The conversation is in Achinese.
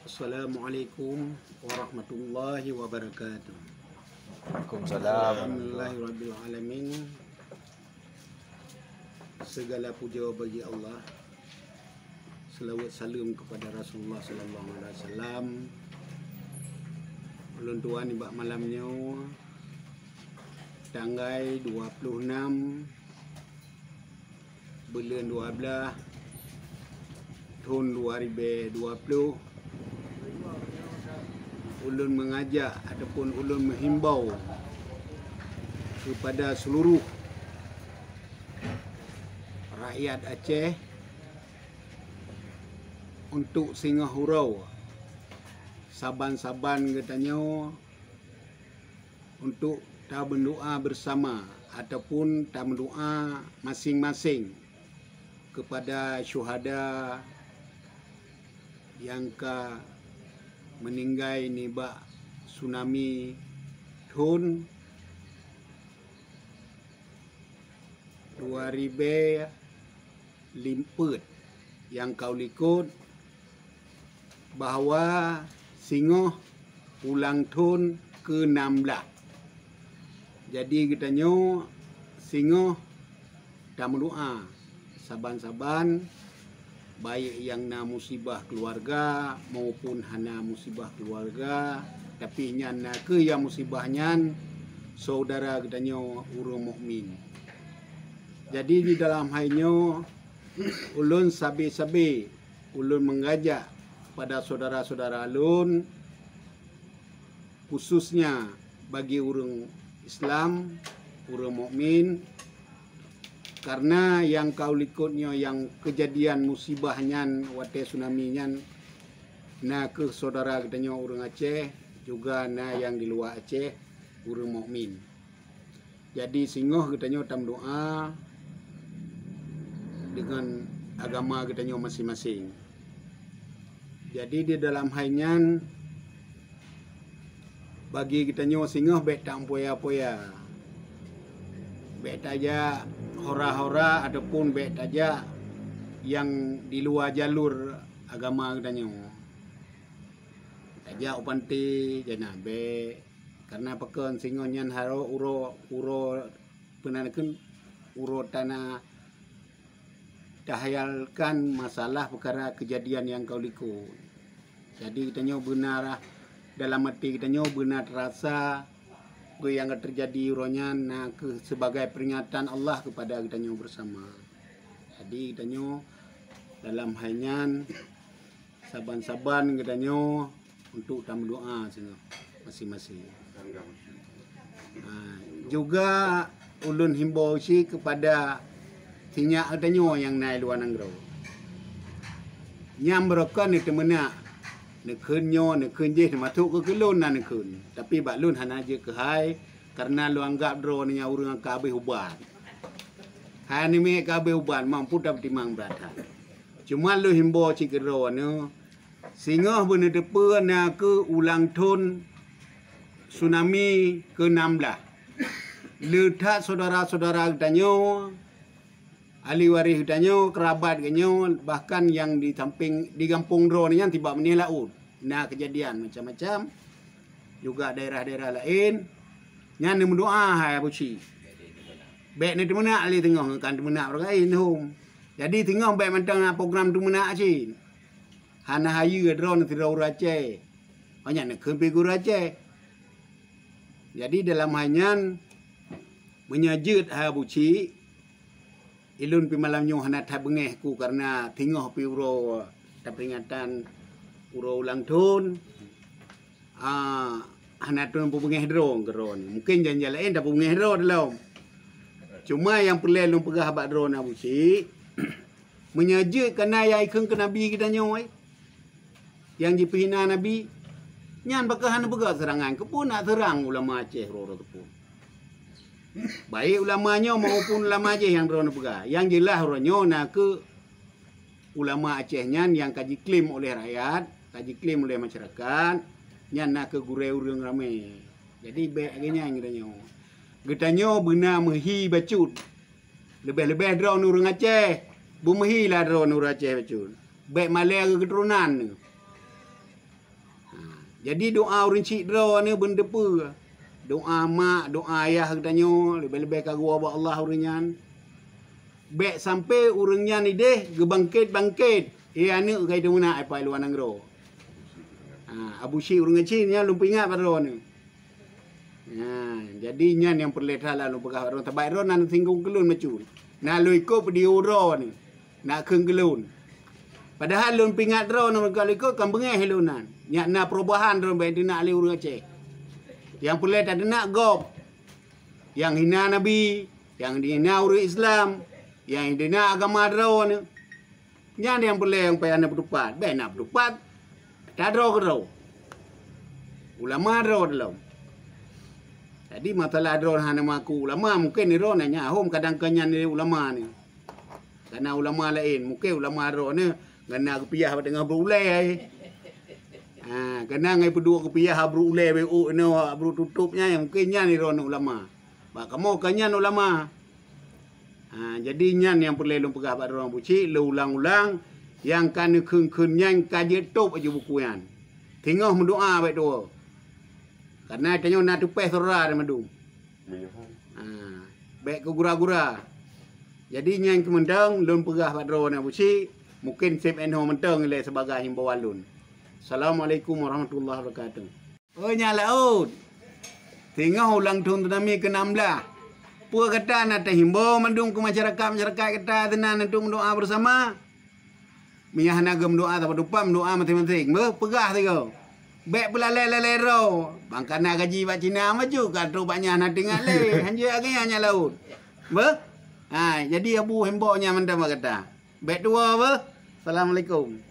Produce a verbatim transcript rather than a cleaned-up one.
Assalamualaikum warahmatullahi wabarakatuh. Waalaikumsalam. Alhamdulillahirabbil alamin. Segala puja bagi Allah. Selawat salam kepada Rasulullah sallallahu alaihi wasallam. Ulôn tuan nibak malam nyoe tanggai dua puluh enam buleuen dua belas thon dua ribèe dua puluh, ulôn mengajak ataupun ulôn menghimbau kepada seluruh rakyat Aceh untuk singoh uroe saban-saban geutanyoe untuk tameudoa bersama ataupun tameudoa masing-masing kepada syuhada nyang ka meuninggai nibak tsunami thon dua ribèe limpeue nyang ka u likot, bahwa singoh ulang thon keu nam blaih. Jadi geutanyoe singoh tameudoa saban-saban, baik nyang na musibah keuluwarga maupun hana musibah keuluwarga, tapi nyan na kheueh nyang musibah nyan syedara geutanyoe ureuëng mukmin. Jadi di dalam hai nyoe ulôn sabe-sabe ulôn mengajak pada syedara-syedara lôn, khususnya bagi ureuëng Islam, ureuëng mukmin, karena nyang ka u likot nyoe nyang keujadian musibah nyan watée tsunami nyan na kheueh syedara geutanyoe ureuëng Aceh, juga na nyang di luwa Aceh ureuëng mukmin. Jadi singoh geutanyoe tameudoa deungon agama geutanyoe masing-masing. Jadi di dalam hai nyan bagi geutanyoe singoh bék tampoya-poya, bék tajak hora-hora ataupun bék tajak nyang di luwa jalur agama geutanyoe. Tajak u panté jana bék. Karena pakon singoh nyan harôh uroe, uroe peunan kheun uroe tana tahayalkan masalah peukara keujadian nyang ka u likot. Jadi geutanyoe beuna dalam até geutanyoe beuna teurasa peue nyang ka teujadi uroe nyan na kheueh sibagai peuringatan Allah keupada geutanyoe beusama. Jadi geutanyoe dalam hai nyan saban-saban geutanyoe untuk tameudoa singoh masing-masing. Ha, juga ulôn himbau cit keupada sinyak geutanyoe nyang na i luwa nanggroe. Nyang beurokon neuteumeunak, neukheun nyoe, neukheun jih, teumasok keu lôn na neukheun. Tapi bak lôn hana jeuet keuhai, karena lôn anggab droeneuh nyan ureuëng ka habéh ubat. Hai aneuk miet ka habéh ubat, mampu tapeutimang brat that. Cuma lôn himbau cit keu droeneuh, singoh beuneuteupeu na kheueh ulang thon tsunami keu nam blaih. Le that syedara-syedara geutanyoe, ahli waréh geutanyoe, keurabat geutanyoe, bahkan nyang di sampéng di gampông droeneuh nyan tibak meuneh laôt na keujadian macam-macam. Juga daerah-daerah laén nyan neumeudoa hai Abusyik. Bék neuteumeunak lé teungoh, kan teumeunak ureuëng laén hom. Jadi teungoh bék mantong na program teumeunak cit. Hana hayeue droeneuh sidroe ureuëng Aceh. Banyak neukheun pih ureuëng Aceh. Jadi dalam hai nyan meunyoe jeuet hai Abusyik, ilôn pih malam nyoe hana that beungéh ku karena teungoh pih uroe tapeuringatan uroe ulang thon. Ah, hana thon peue beungéh droe keudroe nyoe. Mungken jan-jan laén tapeubeungéh droe dilom. Cuma nyang peureulée lôn peugah bak droeneuh Abusyik, meunyoe jeuet kana nyang ikheun keu Nabi geutanyoe, nyang jipeuhina Nabi, nyan pakon hana peugah seurangan, keupeue nak seurang ulama Aceh uroe-uroe teupeu. Baik ulama nyoe maupun ulama jih nyang droeneuh peugah, nyang jeulaih uroe nyoe na kheueh ulama Aceh nyan nyang ka jiklaim oleh rakyat, ka jiklaim oleh masyarakat, nyan na kheueh gurée ureuëng ramé. Jadi bék lagée nyan geutanyoe. Geutanyoe beuna meuhi bacut. Leubeh-leubeh droeneuh ureuëng Aceh, beumeuhi lah droeneuh ureuëng Aceh bacut. Bék malée keu keuturonan neuh. Jadi doa ureuëng chik droe ni beuneuteupeu. Doa mak, doa ayah geutanyoe leubeh-leubeh ka geuwoe bak Allah ureuëng nyan. Bék sampai ureuëng nyan ideh geubangket-bangket. Eh, aneuëk ka itu meunak ipai luwa nanggroe. Ha, Abu Syik ureuëng Aceh nyan lôn peuingat bak droe ni. Ha, jadi nyan nyang peureulée that lôn peugah bak droe, sabab droe nan singgung keu lôn macul. Na lôn ikot peudiyeu droe ni. Nak kheun keu lôn. Padahal lôn pingat droe ngon ka likot kan beungéh lôn nan. Nyak na perubahan droe bék teunak lé ureuëng Aceh. Nyang peureulée tateunak gob. Nyang hina Nabi, nyang hina ureuëng Islam, nyang hina agama droe nyoe. Nyan nyang peureulée nyang payah na peutupat. Bék na peutupat. Tadroe keudroe. Ulama droe lom. Jadi masalah droe hana mengaku ulama, mungkin droe nanya hom kadang keunyan ulama ni. Kana ulama laén, mungkin ulama droe ni ngena geupiah bak teungoh brok ulée. Ha, kana ngai peuduek geupiah brok ulée, beu inoe brok tutop nyan, mungkin nyan droe ni ulama. Bak kamoe ka nyan ulama. Ha, jadi nyan nyang peureulée lôn peugah bak droe Abu Syik, lôn ulang-ulang, nyang ka neukheun-kheun nyan ka jeuet top aju buku nyan. Teungoh meudoa bék tuwoe. Karena tanyoe na tupéh syedara di mandum. Ha, bék keu gura-gura. Jadi nyan keuh mantong lôn peugah bak droe Abu Syik, mungkin seb inoe mantong ilée sibagai himbauan lôn. Assalamualaikum warahmatullahi wabarakatuh. Oh, nyan laôt. Teungoh ulang thon tsunami keu enam belas. Peue gata na tahimbau mandum keu masyarakat-masyarakat gata teunan untuk meudoa bersama? Meunyo hana geumeudoa sapat tupat, meudoa maséng-maséng. Beuh, peugah sigoe. Bék peulalée-lalée droe. Bang kana gaji bak Cina maju, ka trok bak nyan hana teuingat lé. Hanjeuet agée nyan laôt. Beuh? Ha, jadi Abu himbau nyan mantong bak gata. Bék tuwoe beuh. Assalamualaikum.